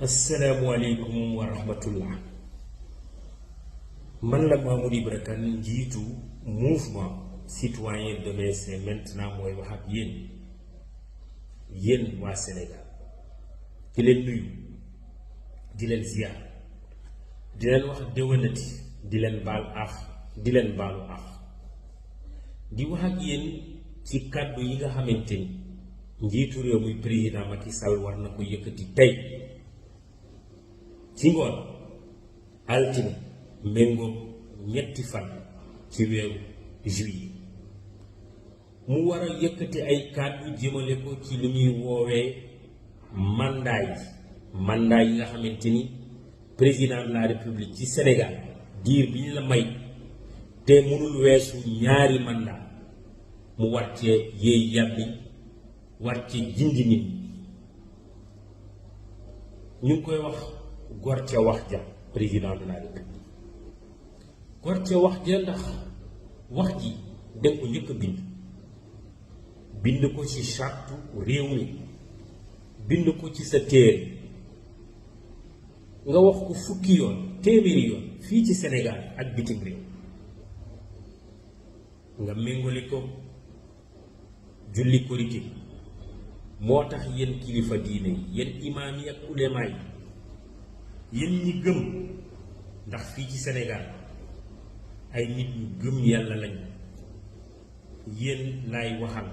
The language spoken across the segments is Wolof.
Assalamualaikum warahmatullah. Man la Mamoudou Ibra Kane njiitu mouvement citoyen demain c'est maintenant mooy wax ak yéen waa Sénégal di leen nuyu di leen ziar di leen wax déwénati di leen baal ax di leen baalu ax di wax ak yéen ci kàddu yi nga xamante ni njiitu réew muy président Macky Sall war na ko yëkkati tey ci ngoon altine méngoog ñetti fan ci weeru juillet mu war a yëkkati ay kàddu jëmale ko ci lu ñuy woowee mandat yi nga xamante ni président de la république ci Sénégal diir bi ñu la may te mënul weesu ñaari mandat mu war cee yéey yàbbi war ci jindi nit ñu ngi koy wax gor ca wax ja président de la république gor ca wax ja ndax wax ji danga ko njëkk a bind ko ci charte réew mi bind ko ci sa téere nga wax ko fukki yoon téeméeri yoon fii ci Sénégal ak bitim réew nga méngale ko julli korité moo tax yéen kilifa diine yi yéen imaam yi ak ulema yi yéen ñi gëm ndax fii ci Sénégal ay nit ñu gëm yàlla lañ yéen laay waxal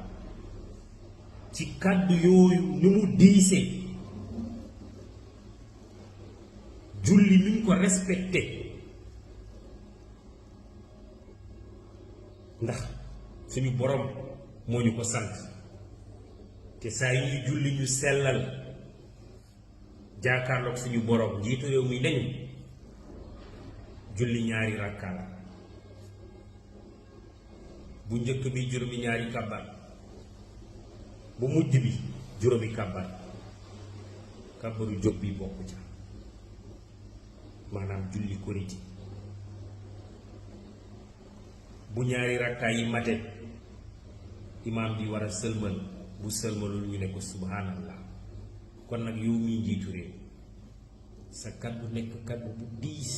ci kàddu yooyu ni mu diisee julli nuñ ko respecté ndax suñu borom moo ñu ko sant te saa yi ñu julli ñu sellal jaakaarloog suñu borom njiitu réew mi nañu julli ñaari rakka la bu njëkk bi juróomi ñaari kàbbar bu mujj bi juróomi kàbbar kàbbaru jóg bi bokku ca maanaam julli korité bu ñaari rakkaa yi mate imaam bi war a sëlmal bu sëlmalul ñu ne ko subhanallah kon nag yow mi njiitu réew sa kaddu nekk kaddu bu diis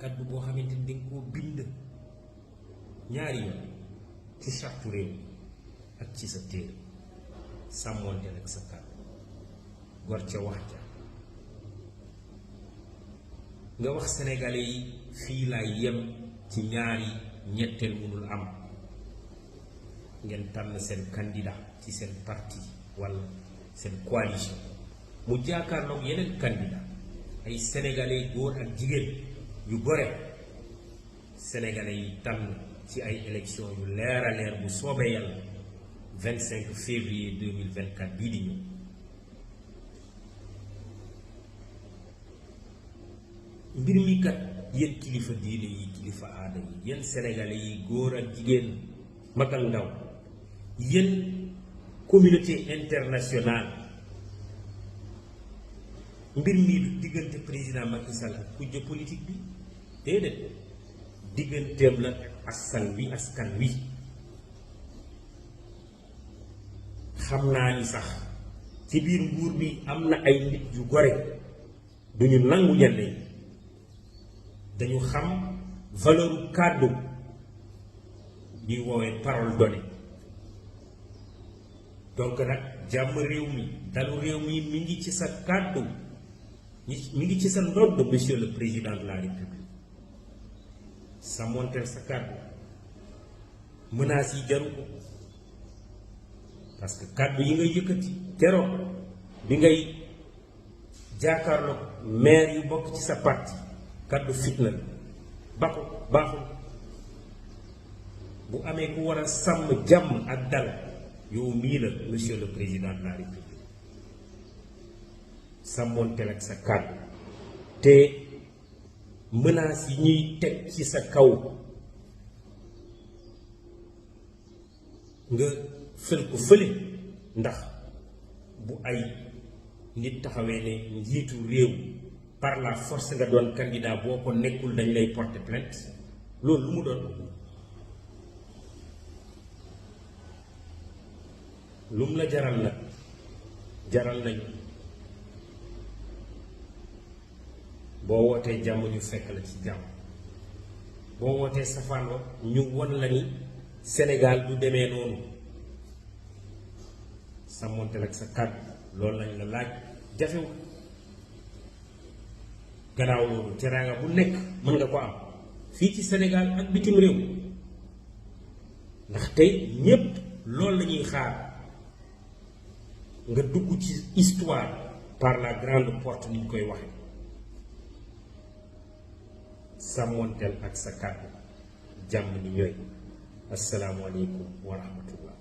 kaddu boo xamante ni danga koo bind ñaari yoon ci sartu réew ak ci sa téere sàmmoonte ak sa kaddu gor ca wax ja nga wax sénégalais yi fii laay yem ci ñaari ñetteel mënul am ngeen tànn seen candidat ci seen parti walla seen coalition mu jaakaarloog yeneen candidat ay sénégalais góor ak jigéen yu gore sénégalais yi tànn ci ay élection yu leer a leer bu soobee yàlla 25 février 2024 bii di ñëw mbir mi kat yéen kilifa diine yi kilifa aada yi yéen sénégalais yi góor ak jigéen mag ak ndaw yéen communauté internationale mbir mii du diggante président Macky Sall ak kujje politique bi déedéet digganteem la askan wi xam naa ni sax ci biir nguur bi am na ay nit yu gore duñu nangu ñenn yi dañu xam valeuru kàddu ñuy woowee parole donnée donc nag jàmm réew mi dalu réew mi mi ngi ci sa kàddu mi ngi ci sa ndodd monsieur le président de la république sa monteel sa kàddu menaces yi jaru ko parce que kàddu yi ngay yëkkati keroog bi ngay jaakaarloog maire yu bokk ci sa parti kàddu fitna ba ko baaxul bu amee ku war a sàmm jàmm ak dal yow mii la monsieur le président de la république sàmmoonteel ak sa kàddu te menaces yi ñuy teg ci sa kaw nga fël ko fële ndax bu ay nit taxawee ne njiitu réew par la force nga doon candidat boo ko nekkul dañ lay porter plainte loolu lu mu doon lum la jaral nag jaral nañu boo wootee jàmm ñu fekk la ci jàmm boo wootee safaan wa ñu won la ni Sénégal du demee noonu sàmmonteel ak sa kàddu loolu lañ la laaj jafewul gannaaw loolu teraanga bu nekk mën nga ko am fii ci Sénégal ak bitim réew ndax tey ñépp loolu la ñuy xaar nga dugg ci histoire par la grande porte ni ñu koy waxe sàmmonteel ak sa kàddu jàmm ni ñooy assalaamu aleykum wa rahmatullah